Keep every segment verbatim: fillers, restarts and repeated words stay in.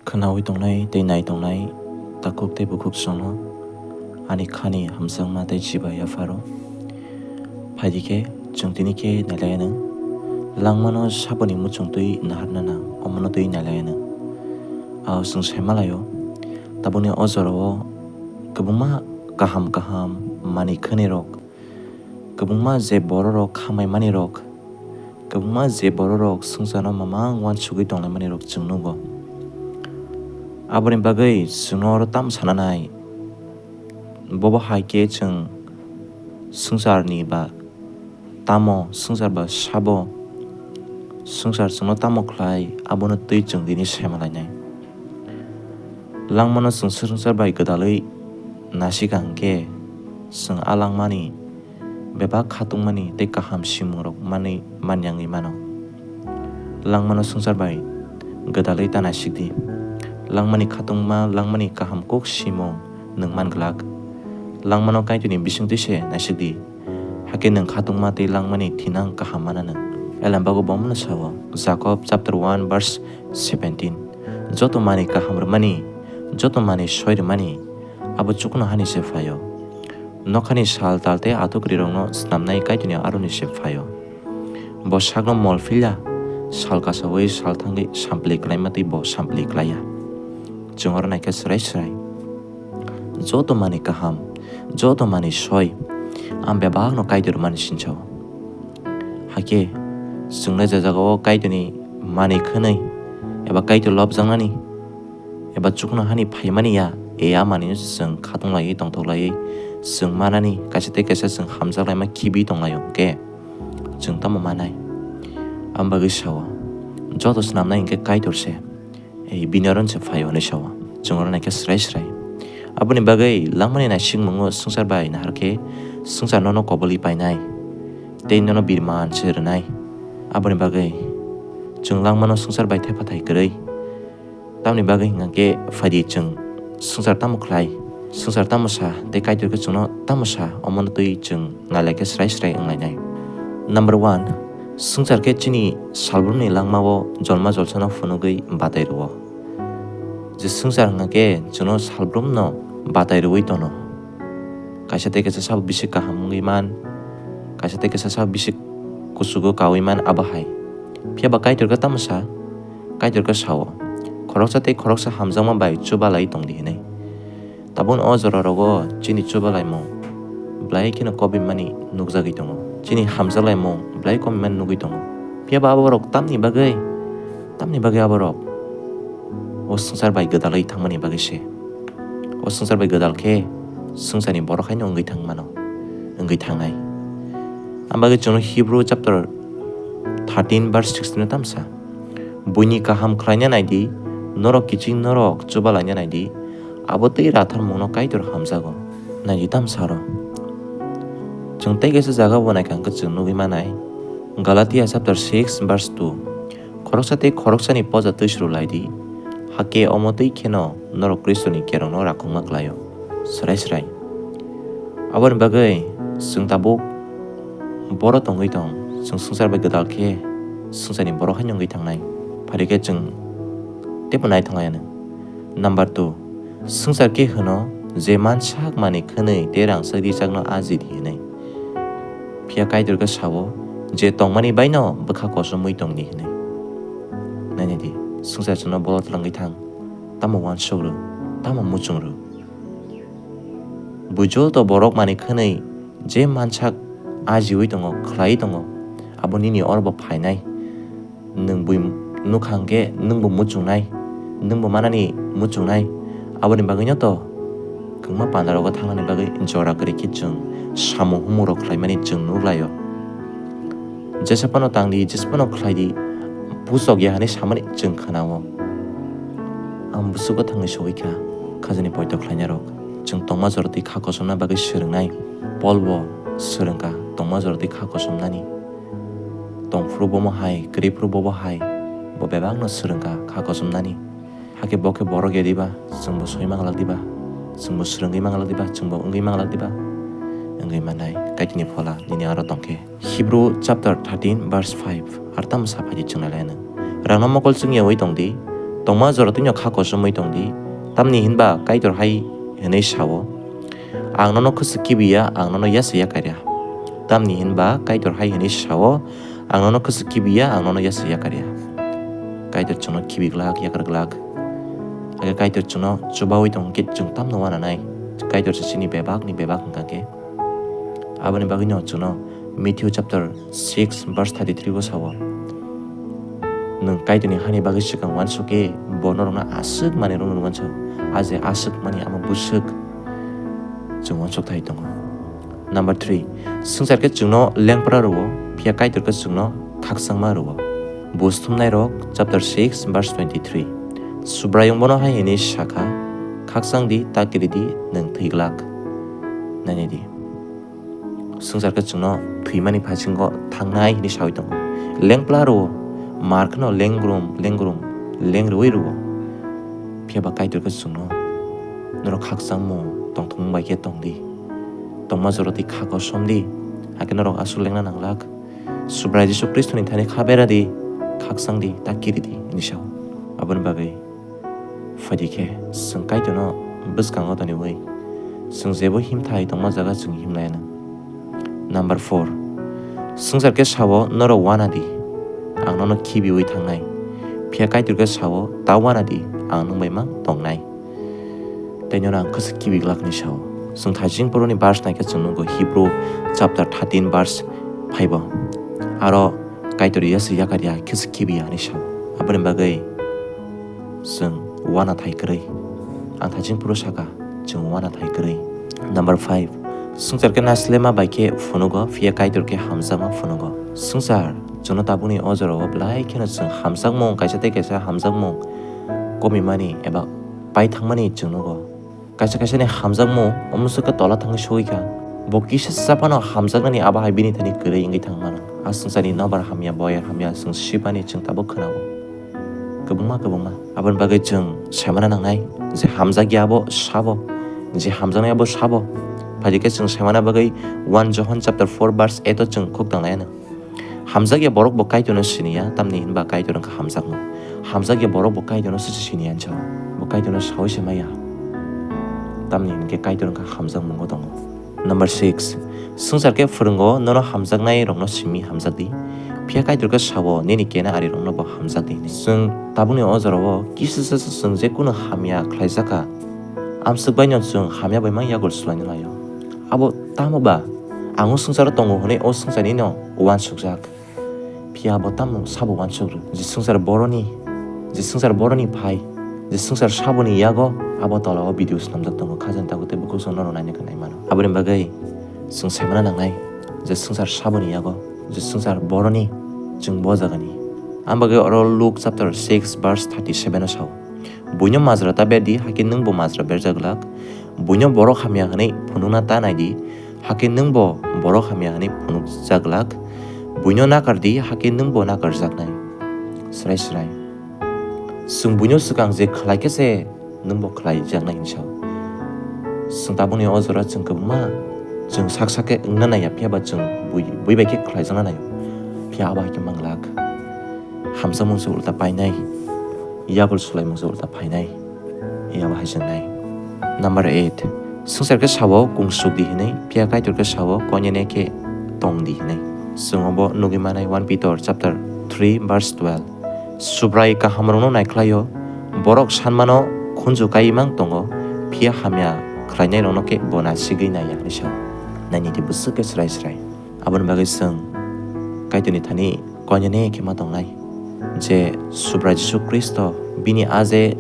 Khwnaui tongnai tei nai tongnai takhuk tei bukhuk chwngno ani khani hamjakma tei chiba yapharo. Phaidi khe chwng tini khe nailai anw, langmano saboni muchung twi naharna nang, omono twi nailai anw. Ao chwng sai malaio, tabukni o jorao kwbangma kaham kaham manwi khwnirok, kwbangma je bororok hamaimanirok, kwbangma je bororok swngcharno mamang uansugwi tonglaimanirok chwng nugo. Aboni bagwi chwngno oro tamo sana nai? Bobo hai khe chwng swngcharni ba tamo, swngchar ba sabo, swngchar chwngno tamo khlai, abono twi chwng tini sai malainai. Langmano chwng swngchar bai gwdalwi naisika hwnkhe, chwng a langmani bebak khatungmani tei kaham simungrok manwi manyangwi mano. Langmano swngchar bai gwdalwi ta naisik di. Langmani khatungma, langmani kaham kuk simung nwng man glak. Langmano Kaitorni bisingtwi se naisik di. Hakhe nwng khatungma tei langmani thinang kaham mana nwng. Elambago bomono sao, Jakob chapter one verse seventeen, "Joto manwi kaham rwmani, joto manwi soi rwmani, abo chuknohani se phaio. Nokhani sal tal tei athukrirokno snamnai Kaitorni aroni se phaio. Bo sakno mol philya, sal kasaui sal thangwi sampli klaima tei bo sampli klaiya." Chwng oro naikhe swrai swrai. Joto manwi kaham, joto manwi soi, ang bebakno Kaitor mani sinsao. Hakhe chwngno je jagao Kaitorni manwi khwnwi eba Kaitor lobjaknani eba chuknohani phaimani ya, e a manwino se chwng khatung laiwi tongthok laiwi chwng manani kaisa tei kaisa chwng hamjak laima khibi tonglaio hwnkhe chwng tamo manai? Aboni bagwi sao, joto snamnai hwnkhe Kaitor se. Ei, bini oro se phaio hinwi sao. Chwng oro naikhe swrai swrai. Aboni bagwi langmani naisikmungo swngchar bai nahar khe swngchar nono kobolwi painai tei nono birman se rwnai. Aboni bagwi chwng langmano swngchar bai thepha thai kwrwi. Tamoni bagwi hwnkha khe phaidi chwng swngchar tamo khlai, swngchar tamo sa tei Kaitor khe chwngno tamo sa, omono twi chwng nailai khe swrai swrai wnglainai. Number one, swngchar khe chini salbrumni langmao jolma jolsano phunugwi batai rwo. Je swngchar hwnkha khe chwngno salbrumno batai rwui tono. Kaisa tei kaisa sabo bisi kaham wngwi man, kaisa tei kaisa sabo bisi kuchugo kaui man, abo hai. Phiya ba Kaitor khe tamo sa? Kaitor khe sao, "Khoroksa tei khoroksa hamjakma bai chubalai tong di," hinwi. Tabukni o jora rogo chini chubalaimung belai kheno kobimani nukjagwi tongo. Chini hamjaklaimung belai kobimani nugwi tongo. Phiya ba aborok tamni bagwi, tamni bagwi aborok o swngchar bai gwdalwi thangmani bagwi se. O swngchar bai gwdal khe swngcharni borok haino wngwi thang mano, wngwi thangnai. Ang bagwi chwngno Hebrew chapter thirteen verse sixteen o tamsa, "Buini kaham khlaina nai di, norok kiching norok chubalaina nai di, abo tei ratharmungno Kaitor hamjago." Nai di tamsa oro. Chwng tei kaisa jaga bo naikha hwnkhe chwng nugwi manai, Galatia chapter six verse two, "Khoroksa tei khoroksani poja twi suru lai di, hakhe omo twi kheno norok Khristoni kerongno rakhokma khlaio." Swrai swrai. Aboni bagwi chwng tabuk boro tongwi tong, chwng swngchar bai gwdal khe swngcharni borok haino wngwi thangnai. Phari khe chwng teibo naithok lai anw. Number two, swngchar khe hwno je mansak manwi khwnwi tei rangchak richakno aji di hinwi. Phiya Kaitor khe sao, "Je tongmani baino bwkha kosomwi tong di," hinwi. Naina di, swngchar chwngno bolo twlangwi thang, tamo uansuk rw, tamo muchung rw. Bui joto borok manwi khwnwi je mansak ajiwi tongo, khlaiwi tongo, abo nini oro bo phainai. Nwng bui nukha hwnkhe nwngbo muchungnai, nwngbo manani muchungnai. Aboni bagwino to kwbangma pandarogo thangnani bagwi jora kwrwi khe chwng samung humung rok khlaimani chwng nuklaio. Jesa phano tang di, jesa phano khlai di, puchok ya hinwi samani chwng khwnao. Ang bwswk thangwi sogwi kha, khajani poito khlainai rok. Chwng tongma jora twi kha kosomna bagwi swrwngnai. Pol bo swrwngkha tongma jora twi kha kosomnani. Tongphuru bomo hai, kwrwiphuru bobo hai, bo bebakno swrwngkha kha kosomnani. Hakhe bo khe borok ya diba, chwngbo soi manglak diba, chwngbo swrwngwi manglak diba, chwngbo wngwi manglak diba? Wngwi mannai, Kaitorni phola nini aro tongkhe. Hebrew chapter thirteen verse five, ar tamo saphai di chwng nai lainw. Rangno mokol chwng yaui tong di, Tongma jora twino kha kochomwi tong di, tamni hinba Kaitor hai hwnwi sao, "Ang nono khwswk kibi ya, ang nono yasa yakarya." Tamni hinba Kaitor hai hwnwi sao, "Ang nono khwswk kibi ya, ang nono yasa yakarya." Kaitor chwngno kibi glak, yakar glak. Hakhe Kaitor chwngno chubawi tong khe chwng tamno uananai. Kaitor se chini bebakni bebak wngkha khe. Aboni bagwino chwngno Matthew chapter six verse thirty-three o sao, "Nwng Kaitorni hani bagwi swkang uansuk khe bo norokno aswk manwi rwngwi uansuk, a je aswk mani amo bwswk chwng uansuk thai tongo." Number three, swngchar khe chwngno lengpra rwo, phiya Kaitor khe chwngno khakchangma rwo. Buj thumnairok chapter six verse twenty-three, Subraiyung bono hai hwnwi sakha, "Khakchang di, ta kiri di, nwng thwi glak." Naini di. Swngchar khe chwngno thwimani phasingo thangnai hwnwi sawi tongo. Lengpla rwo, mar kheno lengrum, lengrum, lengrwi rwo. Phiya ba Kaitor khe chwngno, "Norok khakchangmung tongthokmung bai khe tong di. Tongma jora twi kha kosom di, hakhe norok aswk lengna nanglak. Subrai Jisu Khristoni thani kha bera di, khakchang di, ta kiri di," hwnwi sao. Aboni bagwi phaidi khe chwng Kaitorno bwskango toniwi chwng jebo himthai tongma jaga chwng himlaianw. Number four, swngchar khe sao, "Norok uana di, ang nono khibiwi thangnai." Phiya Kaitor khe sao, "Ta uana di, ang nwng bai mang tongnai, tei nono ang khwswk kibi glak," hwnwi sao. Chwng thaising phuruni verse naikhe chwng nukgo Hebrew chapter thirteen verse five o. Aro Kaitor yasa yakarya, khwswk kibiya hwnwi sao. Aboni bagwi chwng uana thai kwrwi. Ang thaising phuru sakha, chwng uana thai kwrwi. Number five, swngchar khe naslema bai khe phunugo, phiya Kaitor khe hamjakma phunugo. Swngchar chwngno tabukni o jorao belai kheno chwng hamjakmung, kaisa tei kaisa hamjakmung komimani eba pai thangmani chwng nugo. Kaisa kaisani hamjakmung omoswk khe tola thangwi sogwi kha. Bo kisa sa phano hamjaknani abo hai bini thani kwrwi wngwi thang mano. A swngcharni nobar hamya, boyar hamya chwng sipani chwng tabuk khwnao. Kwbangma kwbangma. Aboni bagwi chwng saimana nangnai je hamjakya abo sabo, je hamjaknai abo sabo. Phaidi khe chwng saimana bagwi one Johon chapter four verse eight o chwng khuk tanglaiyano. Hamjakya borok bo Kaitorno siniya, tamni hinba Kaitor wngkha hamjakmung. Hamjakya borok bo Kaitorno se siniya hinsa. Bo Kaitorno sawi se maya. Tamni hinkhe Kaitor wngkha hamjakmungo tongo. Number six, swngchar khe phwrwngo, nono hamjaknai rokno simi hamjak di. Phiya Kaitor khe sao, nini kena ari rokno bo hamjak di hinwi. Chwng tabukni o jorao kisa sa chwng je kunu hamya khlaijak kha. Amswk baino chwng hamya bai mang yagul swlaina laio. Abo tamo ba? Ang o swngcharo tongo hwnwi o swngcharnino uansukjak. Phiya bo tamo sabo uansuk rw? Je swngchar boroni, je swngchar boroni phai, je swngchar saboni yago, abo tola o video swnamjak tongo, khajani tabuk tei bukhuk chwng norok naina khe nai mano. Aboni bagwi chwng saimana nangnai je swngchar saboni yago, je swngchar boroni, chwng bo jagani. Ang bagwi oro Luke chapter six verse thirty seven o sao. Buino majra ta berdi, hakhe nwngbo majra berjak glak. Buino borok hamya hwnwi phunukna ta naidi, hakhe nwngbo borok hamya hwnwi phunukjak glak. Buino nakardi, hakhe nwngbo nakarjaknai. Srai srai. Chwng buino swkang je khlai khe se nwngbo khlaijaknai hinwi sao. Chwng tabukni o jora chwng kwbangma chwng sak sak khe wngna naiya, phiya ba chwng bui, bui bai khe khlaijakna naio. Phiya abo hai khe manglak. Hamjakmung se ulta painai, yagul swlaimung se ulta phainai, yabo hai se wngnai. Number eight, swngchar khe sao, "Kungsuk di," hinwi, phiya Kaitor khe sao, "Koinene khe tong di," hinwi. Chwng obo nugwi manai one Peter chapter three verse twelve. Subrai kahamrokno naikhlaio, borok sanmano khunju kai mang tongo, phiya hamya khlainairokno khe bo nasigwi naiya hinwi sao. Naini di bwswk khe srai srai. Aboni bagwi chwng Kaitorni thani koinene khe ma tongnai, je Subrai Jisu Khristo bini a je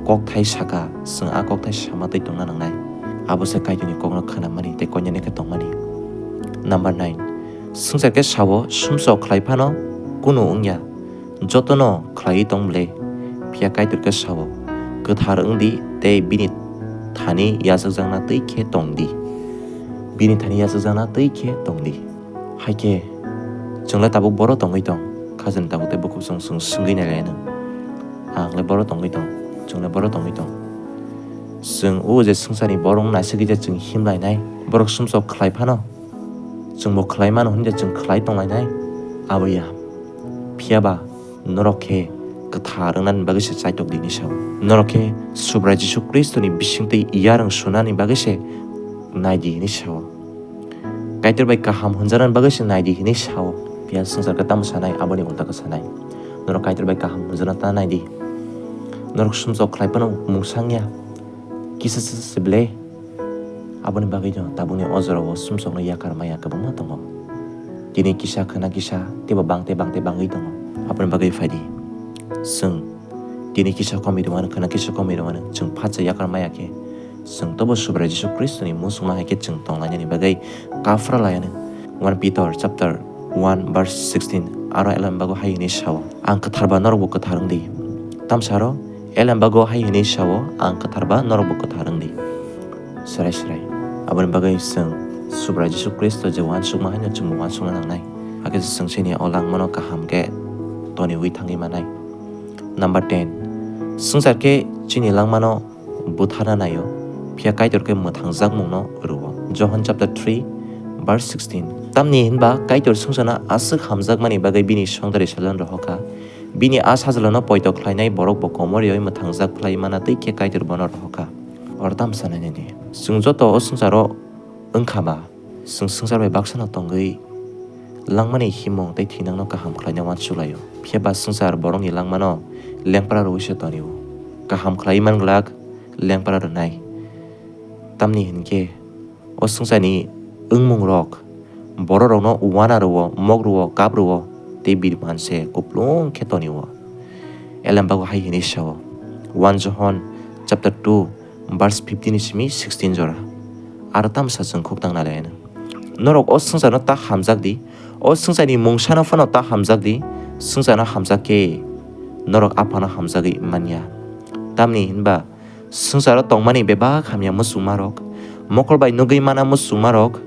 kokthai saka, chwng a kokthai sama twi tongna nangnai. Abo se Kaitorni kokno khwnamani tei koinene khe tongmani. Number nine, swngchar khe sao, sumsok khlai phano kunu wngya, jotono khlaiwi tong ble, phiya Kaitor khe sao, kwthar wng di tei bini thani yachakjakna twi khe tong di. Bini thani yachakjakna twi khe tong di. Hai khe chwng le tabuk boro tongwi tong, khajani tabuk tei bukhuk chwng, chwng swngwi nai lainw. Ang le boro tongwi tong, chwng le boro tongwi tong. Chwng o je swngcharni borok naisik je chwng him lainai, borok sumsok khlai phano chwngbo khlai mano hwnwi je chwng khlai tong lainai, abo ya. Phiya ba norok khe kwthar wngnani bagwi se chaitok di hinwi sao. Norok khe Subrai Jisu Khristoni bisingtwi yarwng sunani bagwi se nai di hinwi sao. Kaitor bai kaham hwnjaknani bagwi se nai di hinwi sao. Phiya swngchar khe tamo sanai, aboni ulta khe sanai. Norok Kaitor bai kaham hwnjakna ta nai di. Norok sumsok khlai phano mungsang ya. Kisa se se ble. Aboni bagwi no tabukni o jorao sumsokno yakar maya kwbangma tongo. Tini kisa khwna kisa teibo bangte bangte bangwi tongo. Aboni bagwi phai di. Chwng tini kisa komwi rwmano, khwna kisa komwi rwmano. Chwng phatsa yakar maya khe chwng tobo Subrai Jisu Khristoni muchungma hai khe chwng tonglainani bagwi kaphra laianw. One Peter chapter one verse sixteen aro elembago hai hwnwi sao, "Ang kwthar ba norokbo kwthar wng di." Tamsaro elembago hai hwnwi sao, "Ang kwthar ba norokbo kwthar wng di." Swrai swrai. Aboni bagwi chwng Subrai Jisu Khristo je uansukma haino chwngbo uansukna nangnai. Hakhe chwng chini o langmano kaham khe toniwi thangwi manai. Number ten. Swngchar khe chini langmano butharna naio, phiya Kaitor khe mwthangjakmungno rwo. Johon chapter three verse sixteen. Tamni hinba Kaitor swngcharno aswk hamjakmani bagwi bini songdari sajlano rohorkha. Bini a sajlano poito khlainai borok bo komor rioui mwthangjak phlai mana twi khe Kaitor bono rohorkha. Oro tamo sanai nini? Chwng joto o swngcharo wngkha ba, chwng swngchar bai baksano tongwi langmani himung tei thinangno kaham khlaina uansuk laio. Phiya ba swngchar borokni langmano lengpra rwui se tonio. Kaham khlaiwi man glak lengpra rwnai. Tamni hinkhe o swngcharni wngmungrok bororokno uana rwo, mok rwo, kap rwo tei birman se kuplung khe tonio. Elembago hai hwnwi sao, one Johon chapter two verse fifteen ni simi sixteen jora. Aro tamsa chwng khuk tang nai laino. Norok o swngcharno ta hamjak di, o swngcharni mungsano phano ta hamjak di, swngcharno hamjak khe norok Aphano hamjagwi manya. Tamni hinba swngcharo tongmani bebak hamya muchungmarok, mokol bai nugwi mana muchungmarok,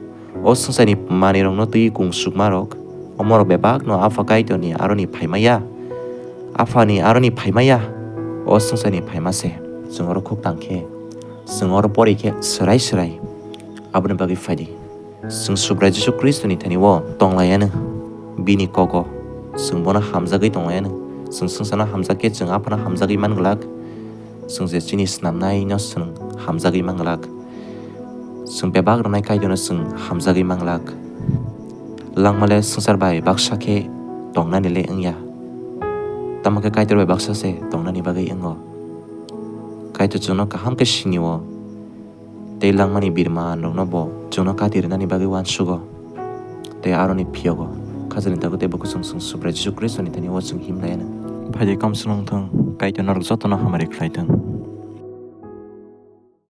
o swngcharni manwirokno twi kungsukmarok, omorok bebakno Apha Kaitorni aroni phaimaya. Aphani aroni phaimaya, o swngcharni phaima se. Chwng oro khuk tang khe, chwng oro pori khe swrai swrai. Aboni bagwi phai di. Chwng Subrai Jisu Khristoni thani o tong laianw, bini kogo chwng bono hamjagwi tong laianw. Chwng swngcharno hamjak khe chwng Aphano hamjagwi man glak. Chwng je chini snamnaino chwng hamjagwi man glak. Chwng bebak rwnai Kaitorno chwng hamjagwi man glak. Langma le swngchar bai baksa khe tongnani le wngya. Tamo khe Kaitor bai baksa se tongnani bagwi wngo. Kaitor chwngno kaham khe sinio. Tei langmani birmanrokno bo chwngno kati rwnani bagwi uansugo tei aroni phiyogo. Khajani tago tei bo kwchwng chwng Subrai Jisu Khristoni thani o chwng him laianw. Phaidi kamswlwng thung, Kaitor norok jotono hamari khlai thung.